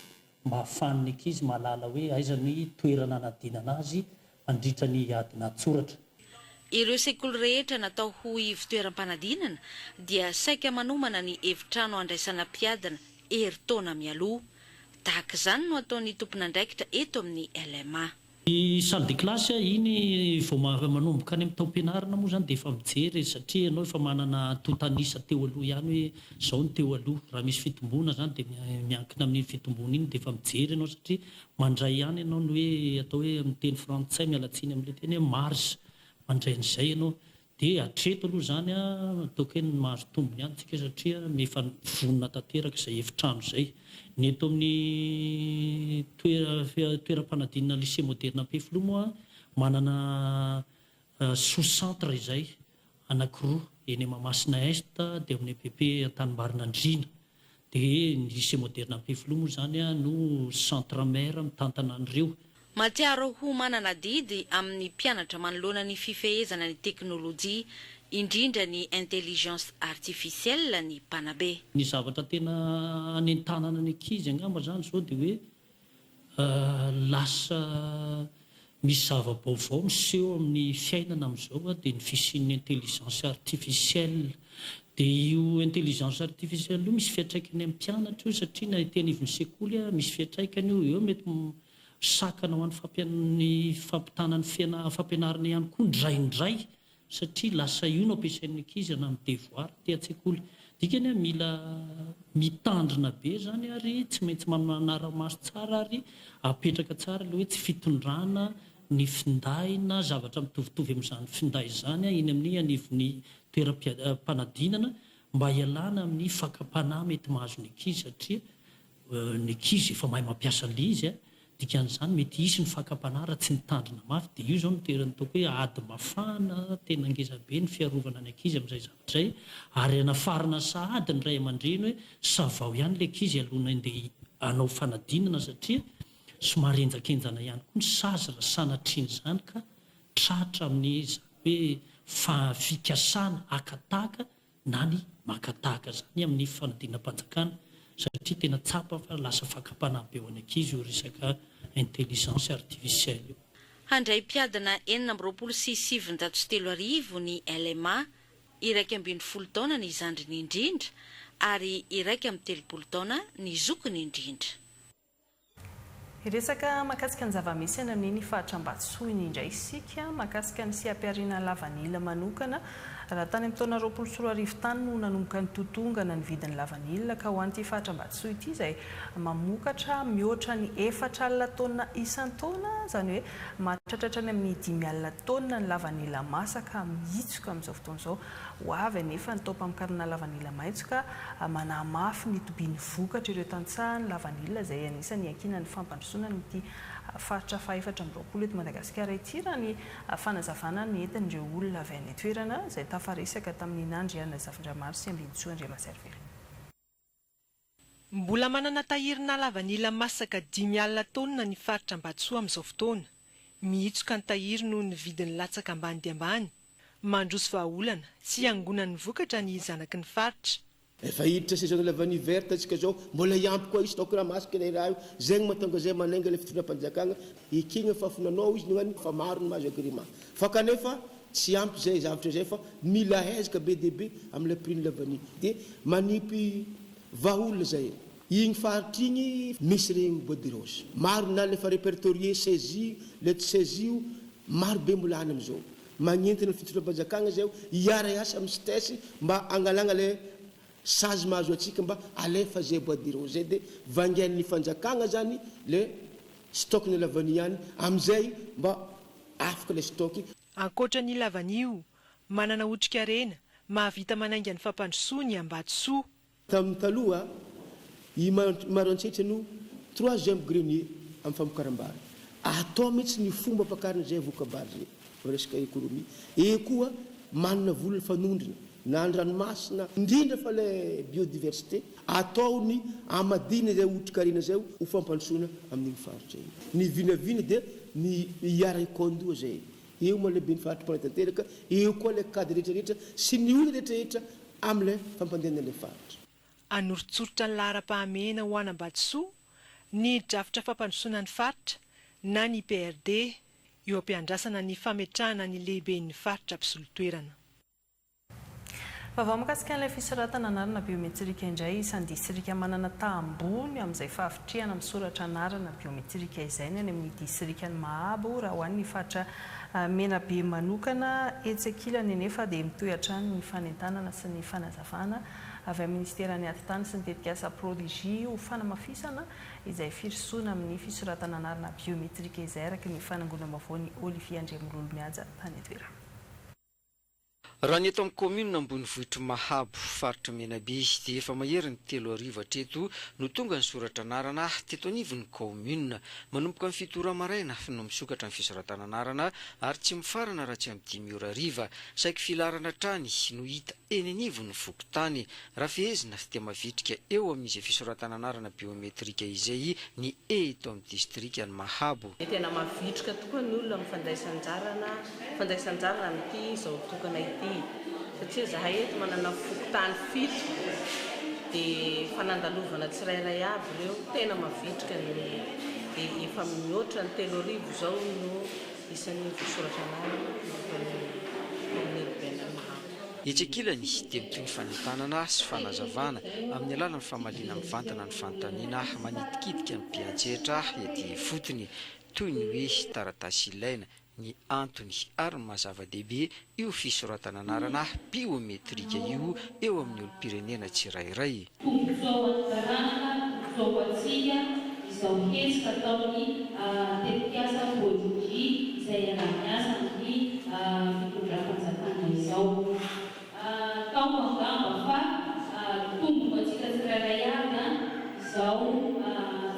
mba hahafahan'ny ankizy mahalala hoe aiza ny toerana hanadinana azy mandritra ny adina an-tsoratra. Ireo sekoly rehetra natao ho ivo-toeram-panadinana dia saika manomana ny efitrano handraisana mpiadina herintaona mialoha. Tahaka izany no ataon'ny tompon'andraikitra eto amin'ny LMA. Ny salle de classe, iny vao manomboka any amin'ny taom-pianarana moa izany dia efa mijery e, satria ianao efa manana antontan'isa teo aloha ihany hoe izao ny teo aloha. Raha misy fitomboana izany dia miankina amin'iny fitomboana iny dia efa mijery ianao satria mandray ihany ianao ny hoe atao hoe amin'ny teny frantsay, miala tsiny amin'ilay teny hoe marge, mandray an'izay ianao. Dia hatreto aloha izany ataoko hoe mahazo tombony ihany tsika satria efa vonona tanteraka izay efitrano izay. Ny eto amin'ny toeram-panadinana Lycée Moderne Ampefiloha moa manana sous centre izay anankiroa eny Mahamasina Est dia ao amin'ny EPP Antanimbarinandriana. Dia ny Lycée Moderne Ampefiloha moa izany no centre mère mitantana an'ireo. Mahatsiaro ho manana adidy amin'ny mpianatra manoloana ny fifehezana ny teknolojia, indrindra ny intelligence artificielle ny mpanabe. Ny zavatra tena hanentanana ny ankizy angamba izany izao dia hoe Lasa misy zava-baovao miseho amin'ny fiainana amin'izao dia ny fisian'ny intelligence artificielle. Dia io intelligence artificielle io misy fiantraikany amin'ny mpianatra io satria na ety anivon'ny sekoly misy fiantraikany io, eo mety sakana ho an'ny fampitana ny fampianarana ihany koa indraindray satria lasa io no ampiasain'ny ankizy hanano devoir aty an-tsekoly. Dikany hoe mila mitandrina be izany ary tsy maintsy manara-maso tsara ary apetraka tsara ilay hoe tsy fitondrana ny finday na zavatra mitovitovy amin'izany finday izany eny amin'ny anivon'ny toeram-panadinana mba hialana amin'ny fakam-panahy mety mahazo ny ankizy satria ny ankizy efa mahay mampiasa an'ilay izy, dikan'izany mety hisy ny fakam-panahy raha tsy mitandrina mafy, dia io izao no tena ataoko hoe ady mafana, tena ngeza be ny fiarovana ny ankizy amin'izay zavatra izay, ary anafarana sahady ny ray aman-dreny hoe savao ihany ilay ankizy alohan'ny handeha hanao fanadinana satria somary henjakenjana ihany koa ny sazy raha sanatrian'izany ka tratra amin'izany hoe fa fikasana haka tahaka na ny maka tahaka izany amin'ny fanodinam-panjakana satria tena tsapa fa lasa fakam-panahy be ho an'ny ankizy io resaka intelligence artificielle io. Handray mpiadina 3926 ny LMA. 11 taona ny zandriny indrindra ary 31 taona ny zokiny indrindra. Hiresaka mahakasika ny zava-misy any amin'iny faritra Ambatosoa iny indray isika, mahakasika ny seha-pihariana lavanila manokana. Raha tany amin'ny taona 2020 tany no nanomboka nitotongana ny vidin'ny lavanila ka ho an'ity faritra Ambatosoa ity izay mamokatra mihoatra ny 40 taonina isan-taona, izany hoe mahatratra hatrany amin'ny 50 taonina ny lavanila masaka mihitsoka amin'izao fotoana izao. Ho avy anefa ny taom-pamokarana lavanila maitso ka manamafy ny tobian'ny vokatra ireo tantsaha ny lavanila izay anisan'ny iankinan'ny fampandrosoana an'ity faritra faha-24 eto Madagasikara ity raha ny fanazavana nentin'ireo olona avy any an-toerana izay tafaresaka tamin'i Nandriana Zafindramaro sy Ambinintsoa Andriamasarivelo. Mbola manana tahirina lavanila masaka 50 taonina ny faritra Ambatosoa amin'izao fotoana. Mihitsoka ny tahiry noho ny vidiny latsaka ambany dia ambany. Mandroso vahaolana tsy hiangonan'ny vokatra ny zanaky ny faritra. Efa hiditra saison la vanille verte tsika zao, mbola hiampy koa izy stock raha masaka ilay raha io, zegny mahatonga zay manainga ilay fitondram-panjakagna, ekegna fa fonanao izy no any fa maro ny mahazo agrément fa kanefa tsy ampy zay zavatra zay fa mila ezaka be dia be amilay prix ny la vanille dia manipy Vahaolona zay e. Igny faritra igny misy regny bois de rose. Maro na le efa repertorier saisie le tsy saisie io maro be mbola any amizao. Magnentana ny fitondram-panjakagna zay hiara hiasa amin'ny CITES mba hangalagna le sazy mahazo antsika mba alefa zay bois de rose zay de vangain'ny fanjakagna zany le stock ny lavanille any amizay mba afaka le stock. Ankoatra ny lavanio, manana otrikarena, mahavita manainga ny fampandrosoa ny Ambatosoa. Tamin'ny taloha, i Maroantsetra no troisième grenier amin'ny famokaram-bary. Atao mihitsy ny fomba ampakarina izay voka-bary izay amin'ny resaka économie. Eo koa manana vola fanondrona na an-dranomasina, indrindra fa ilay biodiversité. Atao ny hamadihana izay otrikarena izay ho fampandrosoana amin'iny faritra iny. Ny vinavina dia ny hiara-hikaon-doha izay. Eo moa ilay ben'ny faritra mpanatanteraka, eo koa ilay cadre rehetra rehetra sy ny olona rehetra rehetra amin'ilay fampandehanana ilay faritra. Hanoritsoritra ny laharam-pahamehana ho an'Ambatosoa ny drafitra fampandrosoana ny faritra na ny PRD, eo am-piandrasana ny fametrahana ny lehiben'ny faritra mpisolo toerana. Vaovao mikasika an'ilay fisoratana anarana biometrika indray, isan'ny distrika manana taha ambony amin'izay fahavitrihana misoratra anarana biometrika izay ny any amin'ny distrikan'i Mahabo, raha ho an'ny faritra Menabe manokana. Etsy ankilany anefa dia mitohy hatrany ny fanentanana sy ny fanazavana avy amin'ny minisiteran'ny Atitany sy ny tetikasa Prodigy ho fanamafisana izay firosoana amin'ny fisoratana anarana biometrika izay araka ny fanangonam-baovaon'i Olivier Andriamololomihaja tany an-toerana. Raha ny eto amin'ny kaominina ambonivohitr'i Mahabo, faritr'i Menabe, dia efa maherin'ny 3000 hatreto no tonga nisoratra anarana teto anivon'ny kaominina. Manomboka amin'ny 7 ora maraina no misokatra ny fisoratana anarana ary tsy mifarana raha tsy amin'ny 5 ora hariva. Saiky filaharana hatrany no hita eny anivon'ny fokontany. Raha fehezina dia mavitrika eo amin'izay fisoratana anarana biometrika izay ny eto amin'ny distrikan'i Mahabo. Dia tena mavitrika tokoa ny olona amin'ny fandraisanjarana fandraisanjara amin'ity izao tokana ity satria zahay eto manana fokontany fito dia efa nandalovana tsirairay aby ireo, tena mavitrika ny olona dia efa mihoatra ny 3000 izao no isan'ny voasoratra anarana eto amin'ny commune urbaine Mahabo. Etsy ankilany dia mitohy ny fanentanana sy fanazavana amin'ny alalan'ny famaliana mivantana ny fanontaniana manitikitika ny mpiantsehatra ety ifotony toy ny hoe taratasy ilaina, ny antony ary ny maha zava-dehibe io fisoratana anarana biometrika io eo amin'ny olom-pirenena tsirairay. Tombontsoa ho an'ny taranaka, tombontsoa ho antsika izao hetsika ataon'ny tetikasa Prodigy izay iaraha-miasa amin'ny fitondram-panjakana izao. Ataoko angamba fa tombony ho antsika tsirairay avy izao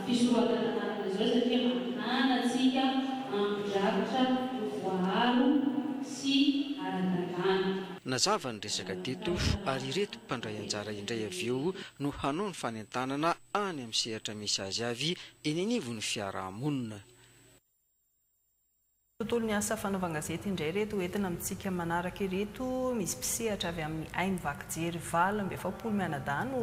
fisoratana anarana izao satria manana antsika angon-drakitra ho voaaro sy ara-dalàna. Nazava ny resaka teto ary ireto mpandray anjara indray avy eo no hanao ny fanentanana any amin'ny sehatra misy azy avy eny anivon'ny fiarahamonina. Tontolon'ny asa fanaovan-gazety indray ireto hoentina amintsika manaraka ireto. Misy mpisehatra avy amin'ny haino vaky jery 48 mianadahy no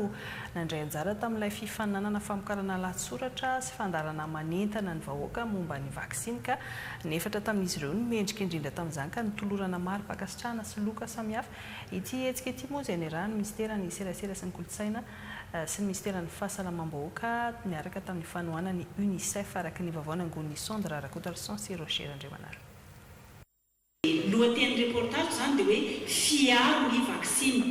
nandray anjara tamin'ilay fifaninanana famokarana lahatsoratra sy fandaharana manentana ny vahoaka momba ny vaksiny ka ny efatra tamin'izy ireo no mendrika indrindra tamin'izany ka notolorana mari-pankasitrahana sy loka samihafa. Ity hetsika ity moa izay niarahan'ny minisiteran'ny serasera sy ny kolontsaina sy ny minisiteran'ny Fahasalamam-bahoaka niaraka tamin'ny fanohanan'ny Unicef, araka ny vaovao nangonin'i Sandra Rakotoarison sy Roger Randriamanala. Ny lohatenin'ny reportage izany dia hoe Fiaro ny vaksiny,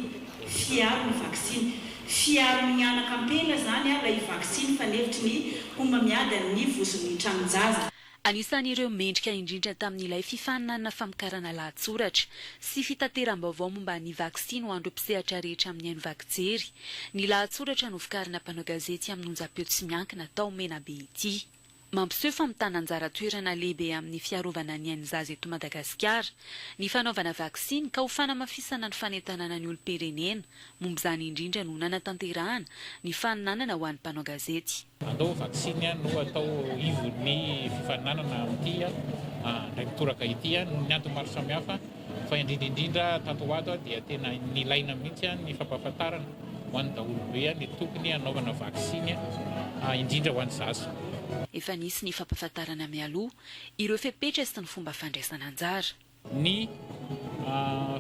fiaro ny vaksiny. Fiaro ny anak'ampela izany ilay vaksiny fanefitry ny homamiadan'ny vozon'ny tranon-jaza. Anisan'ireo mendrika indrindra tamin'ilay fifaninanana famokarana lahatsoratra sy fitateram-baovao momba ny vaksiny ho an'ireo mpisehatra rehetra amin'ny haino vaky jery ny lahatsoratra novokarina mpanao gazety amin'ny onjam-peo tsy miankina tao Menabe ity. Mampiseho fa mitana anjara toerana lehibe amin'ny fiarovana ny ain'ny zaza eto Madagasikara ny fanaovana vaksiny ka ho fanamafisana ny fanentanana ny olom-pirenena momba izany indrindra no nanatanterahana ny faninanana ho an'ny mpanao gazety. Andao vaksiny no atao ivon'ny fifaninanana amin'ity indray mitoraka ity noho ny antony maro samihafa fa indrindra indrindra tato ho ato dia tena nilaina mihitsy ny fampahafantarana ho an'ny daholobe ny tokony hanaovana vaksiny indrindra ho an'ny zaza. Efa nisy ny fampahafantarana mialoha ireo fepetra sy ny fomba fandraisana anjara. Ny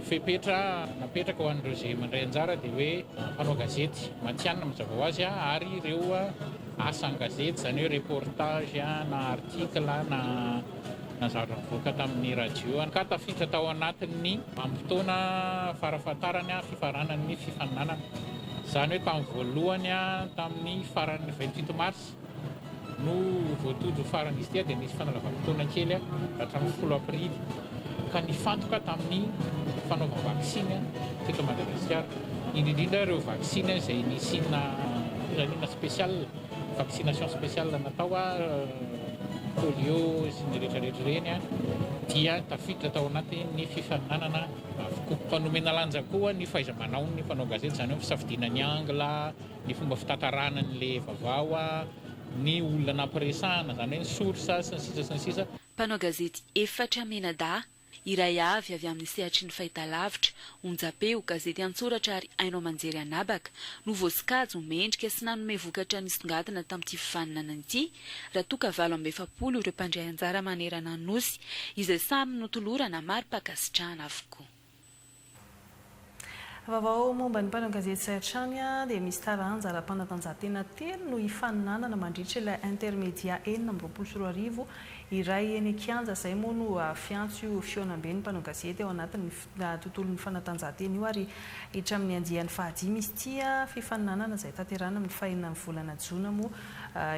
fepetra napetraka ho an'ireo izay mandray anjara dia hoe mpanao gazety matihanina mazava ho azy ary ireo asa an-gazety izany hoe reportage na article na na zavatra nivoaka tamin'ny radio ka tafiditra tao anatin'ny vanim-potoana farafahatarany fifaranan'ny fifaninanana izany hoe tamin'ny voalohany tamin'ny faran'ny 27 mars no voatondro ho farany izy ity dia nisy fanalavam-potoana kely hatramin'ny folo aprily ka nifantoka tamin'ny fanaovam-baksiny teto Madagasikara, indrindra indrindra ireo vaksiny izay nisiana iraniana spécial, vaccination spéciale natao, polio sy ny rehetra rehetra ireny dia tafiditra tao anatin'ny fifaninanana avokoa. Fa nomena lanja koa ny fahaiza-manaon'ny mpanao gazety, izany hoe ny fisafidiana ny angle, ny fomba fitantarana an'ilay vaovao, ny olona nampiresahana, izany hoe ny source, sy ny sisa sy ny sisa. Mpanao gazety efatra mianadahy, iray avy avy amin'ny sehatry ny fahitalavitra, onjam-peo, gazety an-tsoratra ary haino aman-jery an'habaka, no voasokajy ho mendrika sy nanome vokatra nisongadina tamin'ity fifaninanana ity, raha toa ka 48 ireo mpandray anjara manerana ny Nosy, izay samy notolorana mari-pankasitrahana avokoa. Vaovao momba ny mpanao gazety izay hatrany dia misy taranja ara-panatanjahantena telo no hifaninanana mandritra ilay Intermedia 2026 iray eny an-kianja. Izay moa no fiantso io fihaonamben'ny mpanao gazety ao anatin'ny tontolon'ny fanatanjahantena io ary hiditra amin'ny andiany fahadimy izy ity fifaninanana izay tanterahina amin'ny fahenina ny volana jona moa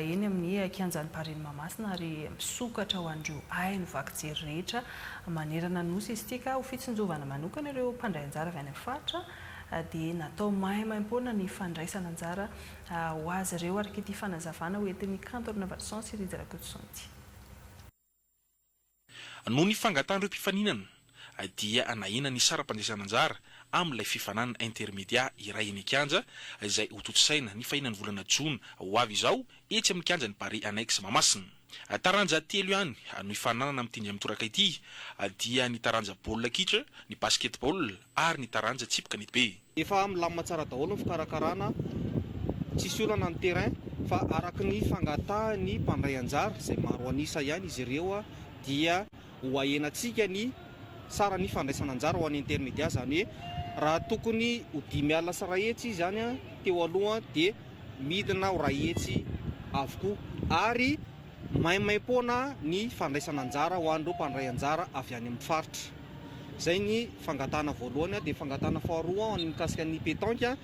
eny amin'ny kianjan'ny Barea Mahamasina ary misokatra ho an'ireo haino vaky jery rehetra Manerana ny Nosy izy ity ka ho fitsinjovana manokana ireo mpandray anjara avy any amin'ny faritra dia natao maimaimpoana ny fandraisana anjara ho azy ireo araka ity fanazavana ho entin'i Kanto Rinavalison sy Rija Rakotoson ity. Noho ny fangatahan'ireo mpifaninana dia nahena ny saram-pandraisana anjara amin'ilay fifaninanana Intermedia iray eny an-kianja izay hotontosaina ny fahenan'ny volana jona ho avy izao etsy amin'ny kianjan'ny Barea Annexe Mahamasina. Taranja telo ihany no hifaninanana amin'ity indray mitoraka ity, dia ny taranja baolina kitra, ny basketball ary ny taranja tsipy kanetibe. Efa milamina tsara daholo ny fikarakarana, tsisy olana ny terrain fa araka ny fangatahan'ny mpandray anjara izay maro an'isa ihany izy ireo dia ho ahenantsika ny saran'ny fandraisana anjara ho an'ny intermedia, izany hoe raha tokony ho 105 izy izany teo aloha dia midina ho 100 avokoa ary maimaimpoana ny fandraisana anjara ho an'ireo mpandray anjara avy any amin'ny faritra. Izay ny fangatahana voalohany. Dia fangatahana faharoa ny mikasika ny pétanque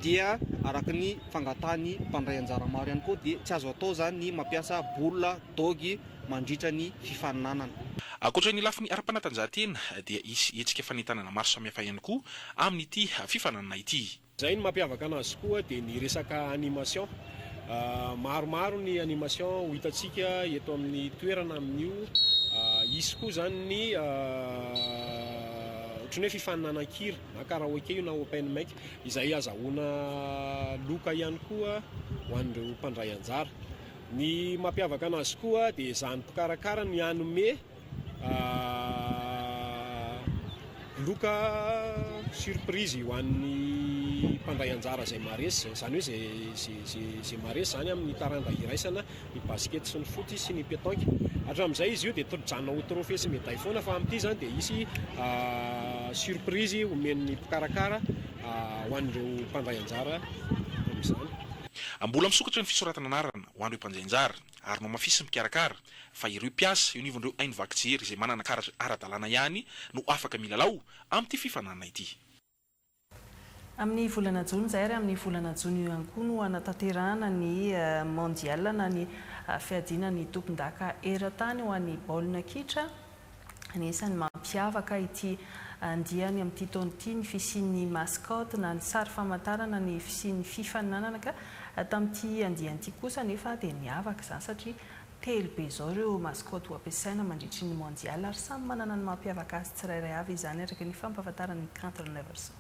dia araka ny fangatahan'ny mpandray anjara maro ihany koa dia tsy azo atao izany ny mampiasa boule dog mandritra ny fifaninanana. Ankoatra ny lafiny ara-panatanjahantena dia hisy hetsika fanentanana maro samihafa ihany koa amin'ity fifaninanana ity. Izay ny mampiavaka anazy koa dia ny resaka animation. Maromaro ny animation ho hitantsika eto amin'ny toerana amin'io. Hisy koa izany ny ohatran'ny hoe fifaninanan-kira na karaoke io na open mic izay azahoana loka ihany koa ho an'ireo mpandray anjara. Ny mampiavaka anazy koa dia ezahan'ny mpikarakara ny hanome. Loka surprise ho an'ny mpandray anjara izay maharesy, izany hoe izay maharesy izany amin'ny taranja iraisana, ny basket sy ny foot sy ny pétanque. Hatramin'izay izy io dia mijanona ho trophée sy médaille foana fa amin'ity izany dia hisy surprise omen'ny mpikarakara ho an'ireo mpandray anjara amin'izany. Mbola misokatra ny fisoratana anarana ho an'ireo mpandray anjara ary nohamafisin'ny mpikarakara fa ireo mpiasa eo anivon'ireo haino vaky jery izay manana karatra ara-dalàna ihany no afaka milalao amin'ity fifaninanana ity. Amin'ny volana jona izay ary amin'ny volana jona io ihany koa no hanatanterahana ny Mondial na ny fiadiana ny tompondaka eran-tany ho an'ny baolina kitra. Anisan'ny mampiavaka ity andiany amin'ity taona ity ny fisian'ny mascotte na ny sary famantarana ny fisian'ny fifaninanana ka tamin'ity andiany ity kosa anefa dia niavaka izany satria Telo be izao ireo mascotte ho ampiasaina mandritry ny Mondial ary samy manana ny mampiavaka azy tsirairay avy izany araka ny fampahafantaran'i Kanto Ranaivoson.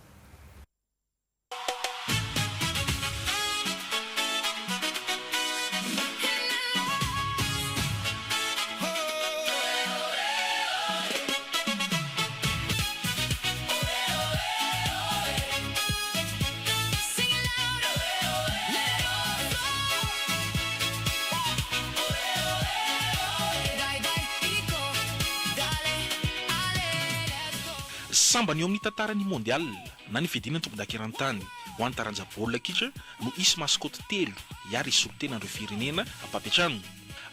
Sambany eo amin'ny tantaran'ny Mondial na ny fiadiana ny tompondaka eran-tany ho an'ny taranja baolina kitra no hisy mascotte telo hiary hisolo tena an'ireo firenena mpampiantrano.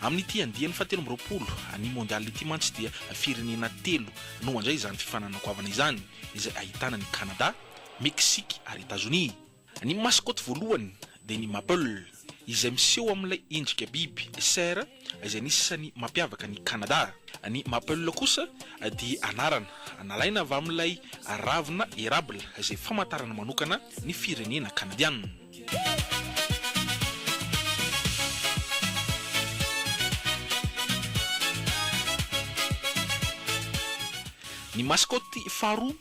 Amin'ity andiany fahatelo amby 20 ny Mondial ity mantsy dia firenena telo no handray izany fifaninanana goavana izany izay ahitana an'i Canada, Mexique ary Etazonia. Ny mascotte voalohany dia ny Maple, izay miseho amin'ilay endrika biby cerf izay anisan'ny mampiavaka an'i Canada. Ny Maple kosa dia anarana nalaina avy amin'ilay ravina érable izay famantarana manokana ny firenena kanadiana. Ny mascotte faharoa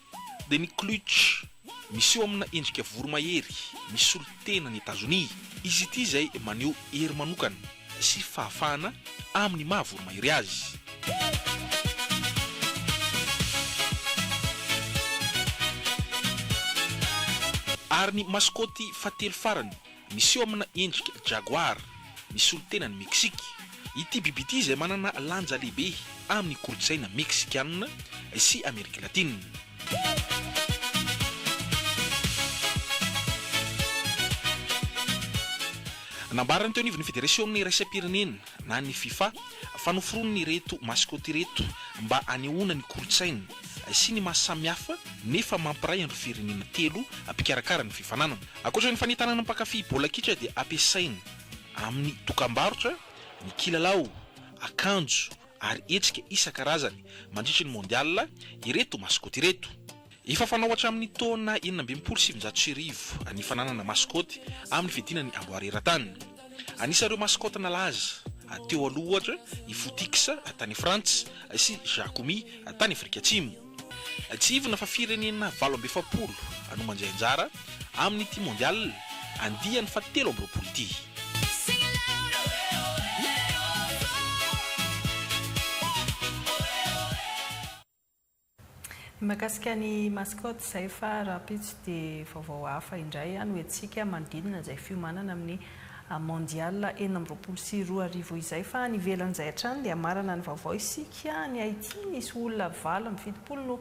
dia ny Clutch. Miseho amina endrika voromahery misolo tena an'i Etazonia izy ity izay maneho hery manokana sy fahafahana amin'ny maha voromahery azy. Ary ny maskoty fahatelo farany miseho amina endrika jaguar misolo tena an'i Meksika. Ity biby ity izay manana lanja lehibe amin'ny kolontsaina Meksikana sy Amerika Latina. Nambaran'ny teo anivon'ny Federasiona iraisam-pirenena na ny Fifa fa noforoniny ireto mascotte ireto mba hanehoana ny kolontsaina sy ny maha samihafa nefa mampiray an'ireo firenena telo mpikarakara ny fifaninanana. Ankoatra ny fanentanana mpankafy baolina kitra dia ampiasaina amin'ny dokambarotra, ny kilalao, akanjo ary hetsika isan-karazany mandritry ny Mondial ireto mascotte ireto. Efa fanao hatramin'ny taona 1966 ny fananana mascotte amin'ny fiadiana ny amboara eran-tany. Anisan'ireo mascotte nalaza teo aloha ohatra i Footix tany Frantsa sy Jacumi tany Afrika Atsimo. Tsiahivina fa firenena 48 no mandray anjara amin'ity Mondial andiany fahatelo amby 20 ity. Ny mahakasika ny mascotte izay fa rahampitso dia vaovao hafa indray no entintsika manodidina izay fiomanana amin'ny Mondial 2026 izay fa any ivelan'izay hatrany dia hamarana ny vaovao isika any Haiti nisy olona 78 no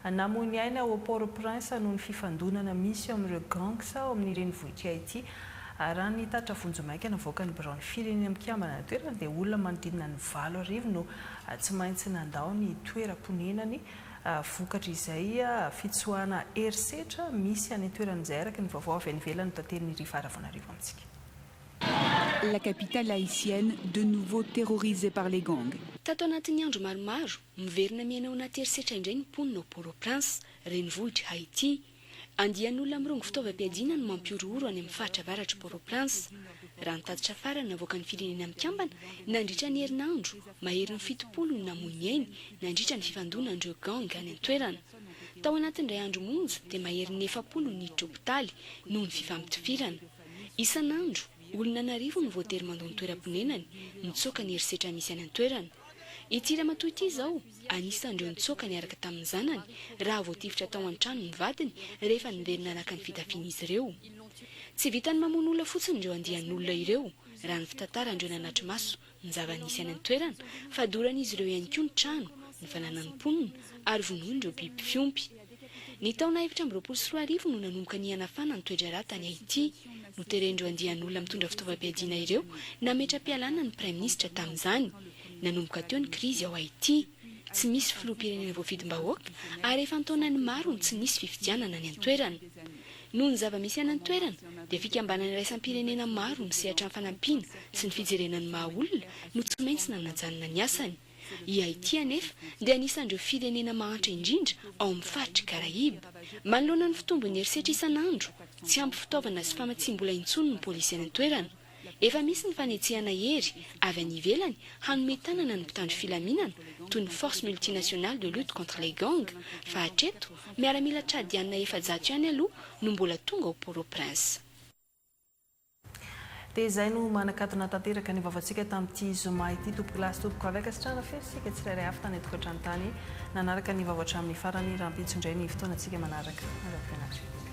namoy ny ainy ao Port-au-Prince noho ny fifandonana misy eo amin'ireo gangs ao amin'ny renivohitr'i Haiti. Raha ny tatitra vonjimaika navoakan'ny biraon'ny Firenena Mikambana any an-toerana dia olona manodidina ny 8000 no tsy maintsy nandao ny toeram-ponenany vokatr'izay fitsoahana herisetra misy any an-toerana izay, araka ny vaovao avy any ivelany notaterin'i Riva Ravanarivo amintsika. La capitale haïtienne de nouveau terrorisée par les gangs. Tato anatin'ny andro maromaro, miverina miaina ao anaty herisetra indray ny mponina ao Port-au-Prince, renivohitr'i Haiti. Andian'olona mirongo fitaovam-piadiana no mampihorohoro any amin'ny faritra avaratr'i Port-au-Prince. Raha ny tatitra farany navoakan'ny Firenena Mikambana, nandritra ny herinandro, maherin'ny 70 no namoy ny ainy nandritra ny fifandonan'ireo gang any an-toerana. Tao anatin'ny iray andro monja dia maherin'ny 40 no niditra hopitaly noho ny fifampitifirana. Isan'andro, olona an'arivony no voatery mandao ny toeram-ponenany, mitsoaka ny herisetra misy any an-toerana. Ity ramatoa ity izao, anisan'ireo nitsoaka niaraka tamin'ny zanany raha voatifitra tao an-trano ny vadiny rehefa niverina naka ny fitafian'izy ireo. Tsy vitan'ny mamono olona fotsiny ireo andian'olona ireo, raha ny fitantaran'ireo nanatri-maso ny zava-nisy any an-toerana, fa doran'izy ireo ihany koa ny trano, ny fananan'ny mponina ary vonoiny ireo biby fiompy. Ny taona 2024 no nanomboka niha-nafana ny toe-draharaha tany Haiti. Noteren'ireo andian'olona mitondra fitaovam-piadiana ireo nametra-pialana ny praiminisitra tamin'izany. Nanomboka teo ny krizy ao Haiti. Tsy misy filoham-pirenena voafidim-bahoaka ary efa an-taonany maro no tsy nisy fifidianana any an-toerana. Noho ny zava-misy any an-toerana dia fikambanana iraisam-pirenena maro misehatra amin'ny fanampiana sy ny fijerena ny maha olona no tsy maintsy nanajanona ny asany. I Haiti anefa dia anisan'ireo firenena mahantra indrindra ao amin'ny faritr'i Karaiba. Manoloana ny fitombon'ny herisetra isan'andro, tsy ampy fitaovana sy famatsiam-bola intsony ny polisy any an-toerana. Efa misy ny fanetsehana hery avy any ivelany hanome tanana ny mpitandro filaminana, toy ny Force multinationale de lutte contre les gangs, fa hatreto, miaramila tchadiana 400 ihany aloha no mbola tonga ao Port-au-Prince. Dia izay no manakatona tanteraka ny vavantsika tamin'ity zoma ity tompokolahy sy tompokovavy. Ankasitrahana feno isika tsirairay avy tany an-tokantrano tany nanaraka ny vaovao hatramin'ny farany. Rahampitso indray ny fotoanantsika manaraka. Mandra-pianatra.